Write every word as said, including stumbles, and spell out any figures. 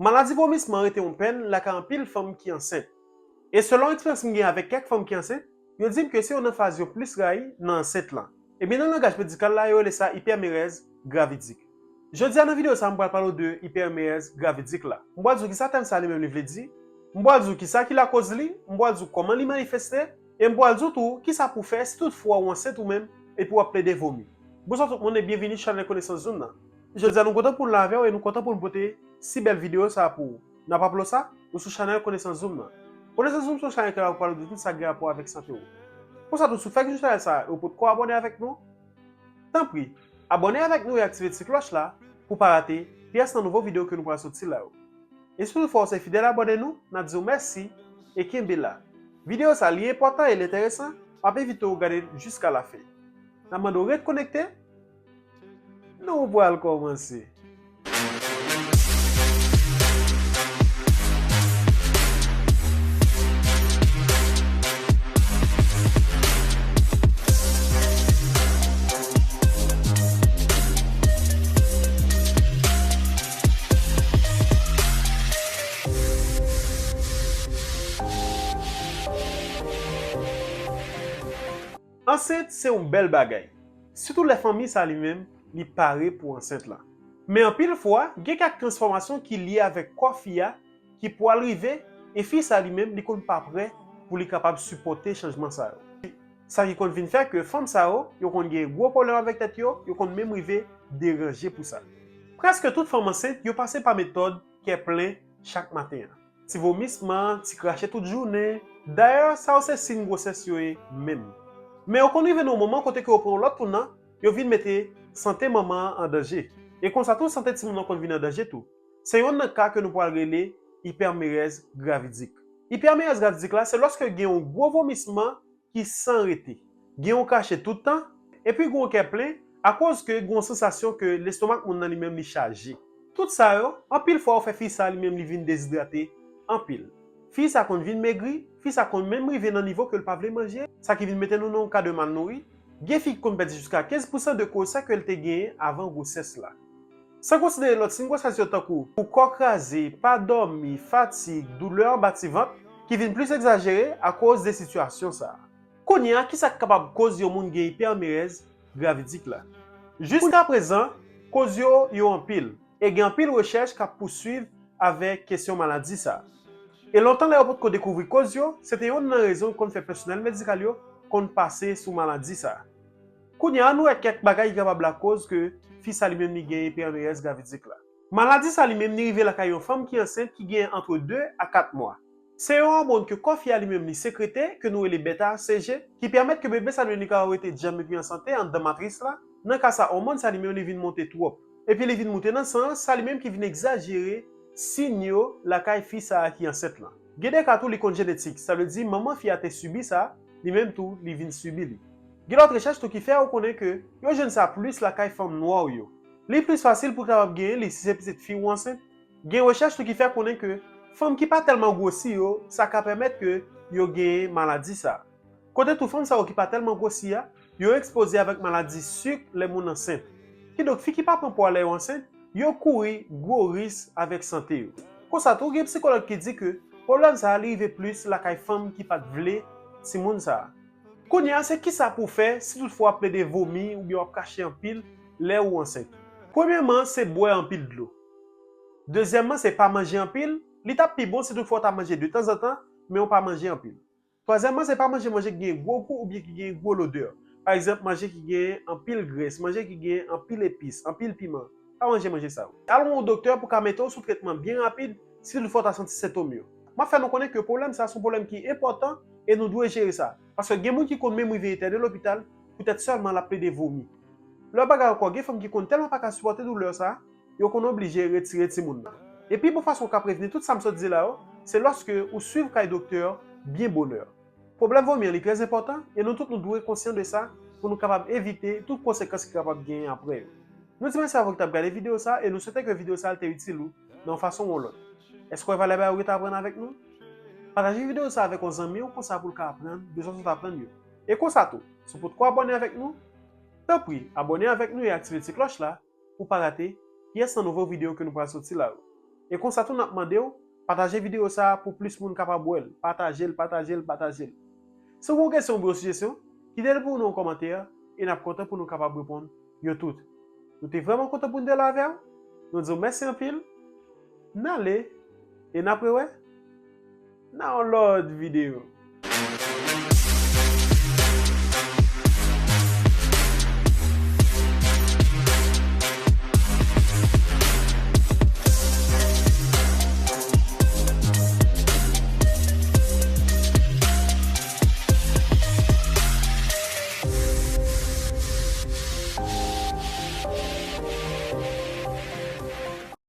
Maladi vomisman rete yon pèn lakay anpil fanm ki ansent. E selon eksperyans m gen avèk kèk fanm ki ansent, yo di m ke se youn nan faz yo plis rayi nan ansent lan. Ebyen, nan langaj medikal la, yo rele sa ipèmerèz gravidik. Jodi a, nan videyo sa, m pral pale w de ipèmerèz gravidik la. M pral di w kisa tèm sa li menm li vle di, m pral di w kisa ki lakoz li, m pral di w kòman li manifeste, e m pral di w tou kisa pou w fè si toutfwa w ansent ou menm epi w ap plede vomi. Bonswa tout moun e byenvini chanèl Konesans Zoom nan. Jodi a, nou kontan pou n la avè w e nou kontan pou n pote si bèl videyo sa pou w. N ap raple w sa, nou sou chanèl Konesans Zoom nan. Konesans Zoom se yon chanèl ki la pou pale w de tout sa ki gen rapò avèk sante w. Konsa tou, si w fèk jwenn chanèl sa e w potko abòne avèk nou, tanpri, abòne avèk nou e aktive ti klòch la pou w pa rate pyès nan nouvo videyo ke nou pral soti la yo. E si toutfwa w se fidèl abòne nou, n ap di w mèsi e kenbe la. Videyo sa li enpòtan e l enteresan, m ap envite w gade l jiska lafen. N ap mande w ret konekte. Nou pral kòmanse. Ansent se yon bèl bagay, sitou lè fanmi sa li menm li pare pou ansent lan. Men anpil fwa, gen kèk transfòmasyon ki lye avèk kò fi a ki pwal rive, e fi sa li menm li konn pa prè pou li kapab sipòte chanjman sa yo. Sa ki konn vin fè ke fanm sa yo, yo konn gen gwo pwoblèm avèk tèt yo, yo konn menm rive deranje pou sa. Prèske tout fanm ansent yo pase pa metòd kè plen chak maten an. Ti vomisman, ti krache tout jounen. Dayè, sa yo se siy gwosès yo ye menm. Men yo konn rive nan yon moman kote ke yo pran yon lòt tounan, yo vin mete sante manman an an danje. E konsa tou, sante timoun nan konn vin an danje tou. Se yonn nan ka ke nou pral rele ipèmerèz gravidik. Ipèmerèz gravidik la, se lòske gen yon gwo vomisman ki san rete, gen yon krache tout tan, epi gen yon kè plen akoz ke gen yon sansasyon ke lestomak moun nan li menm li chaje. Tout sa yo, anpil fwa yo fè fi sa li menm li vin dezidrate anpil. Fi sa konn vin megri, fi sa konn menm rive nan nivo ke l pa vle manje, sa ki vin mete nou nan yon ka de malnouri. Gen fi ki konn pèdi jiska kenz pousan de gwosè ke l te genyen avan gwosès la. San konsidere lòt siy gwosès yo tankou pou kò kraze, pa dòmi, fatig, doulè anba ti vant, ki vin plis egzajere akoz de sitiyasyon sa a. Kounye a, kisa k kapab koz yon moun gen ipèmerèz gravidik la? Jiska prezan, koz yo, yo anpil, e gen anpil rechèch k ap pouswiv avèk kesyon maladi sa a. E lontan lè yo potko dekouvri koz yo, se te yonn nan rezon ki konn fè pèsonèl medikal yo konn pase sou maladi sa a. Kounye a, ann wè kèk bagay ki kapab lakoz ke fi sa li menm li gen ipèmerèz gravidik la. Maladi sa li menm li rive lakay yon fanm ki ansent ki gen antre de a kat mwa. Se yon òmòn ke kò fi a li menm li sekrete, ke nou rele beta H C G, ki pèmèt ke bebe sa li menm li kapab rete djanm epi an sante anndan matris la. Nan ka sa, òmòn sa li menm li vin monte twòp. Epi li vin moute nan san an, sa li menm ki vin egzajere siy yo lakay fi sa a ki ansent lan. Gen de ka tou li konn jenetik, sa vle di manman fi a te sibi sa, li menm tou li vin sibi li. Gen lòt rechèch tou ki fè yo konnen ke yo jwenn sa plis lakay fanm nwa yo. Li plis fasil pou w kapab genyen li si se pitit fi w ou ansent. Gen rechèch tou ki fè konnen ke fanm ki pa tèlman gwosi yo, sa ka pèmèt ke yo genyen maladi sa. Kote tou fanm sa yo ki pa tèlman gwosi a, yo ekspoze avèk maladi sik lè moun ansent. Kidonk, fi ki pa pran pwa lè yo ansent, yo kouri gwo risk avèk sante yo. Konsa tou, gen sikològ ki di ke pwoblèm sa a li rive plis lakay fanm ki pa t vle timoun sa a. Kounye a, se kisa pou w fè si toutfwa w ap plede vomi oubyen w ap krache anpil lè ou ansent? Premyèman, se bwè anpil dlo. Dezyèmman, se pa manje anpil. Li t ap pi bon si toutfwa w ta manje detanzantan, men w pa manje anpil. Twazyèmman, se pa manje manje ki gen gwo gou oubyen ki gen gwo lodè. Pa egzanp, manje ki gen anpil grès, manje ki gen anpil epis, anpil piman. Pa manje manje sa yo. Al wè yon doktè pou ka mete w sou tretman byen rapid si toutfwa w ta santi sentòm yo. M ap fè nou konnen ke pwoblèm sa a se yon pwoblèm ki enpòtan e nou dwe jere sa. Paske gen moun ki konn menm rive entène lopital poutèt sèlman l ap plede vomi. Lòt bagay ankò, gen fanm ki konn tèlman pa ka sipòte doulè sa a, yo konn oblije retire timoun nan. E pi bon fason w ka prevni tout sa m sot di la yo, se lòske ou swiv kay doktè byen bonè. Pwoblèm vomi an li trè enpòtan e nou tout nou dwe konsyan de sa pou nou kapab evite tout konsekans ki kapab genyen apre yo. Nou di mèsi avè w ki t ap gade videyo sa a e nou swete ke videyo sa a te itil ou nan yon fason ou yon lòt. Èske w wè valè bagay ou gentan aprann avèk nou? Pataje videyo sa a avèk yon zanmi w konsa pou l ka aprann de sa w sot aprann yo. E konsa tou, si w potko abòne avèk nou, tanpri abòne avèk nou e aktive ti klòch la pou w pa rate pyès nan nouvo videyo ke nou pral soti la yo. E konsa tou n ap mande w, pataje videyo sa a pou plis moun kapab wè l. Pataje l, pataje l, pataje l. Si w gen yon kesyon oubyen yon sijesyon, kite l pou nou nan kòmantè e n ap kontan pou nou kapab reponn yo tout. Nou te vrèman kontan pou n te la avè w. Nou di w mèsi anpil. N ale e n ap rewè nan yon lòt videyo.